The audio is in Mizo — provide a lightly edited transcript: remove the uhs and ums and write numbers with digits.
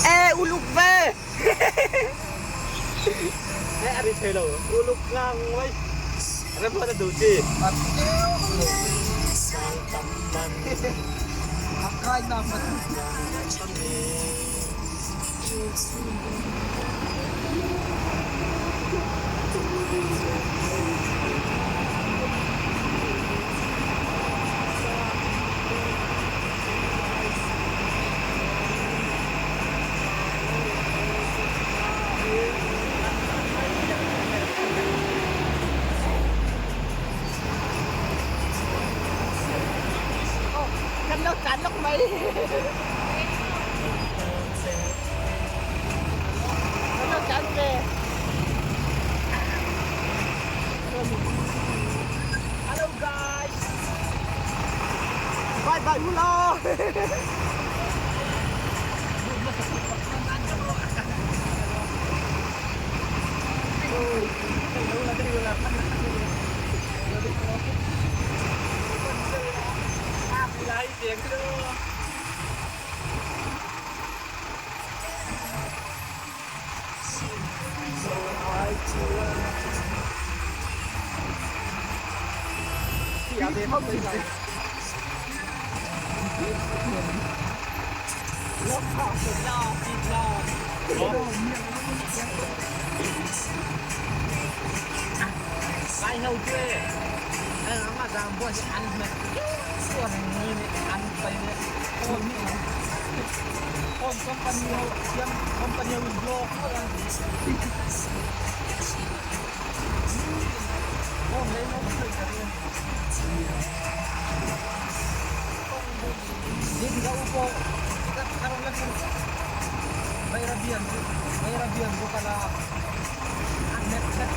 E uluk ve. E a ri thei lo. Uluk ngang mai. Rem a duh chi. Kai na mat. Kan lo tlan lawk mai. Kan lo tlan ve. Hello guys. Bye bye hula. Lai ho chu e. Ang a zang buat si an met. Suan ni ni an pai ne. On ni. On company ho siam company ho in block ho ang. On lấy nó khơi cả đi. Di ka upo. Karon lang may rabian. May rabian ko pala. Net set.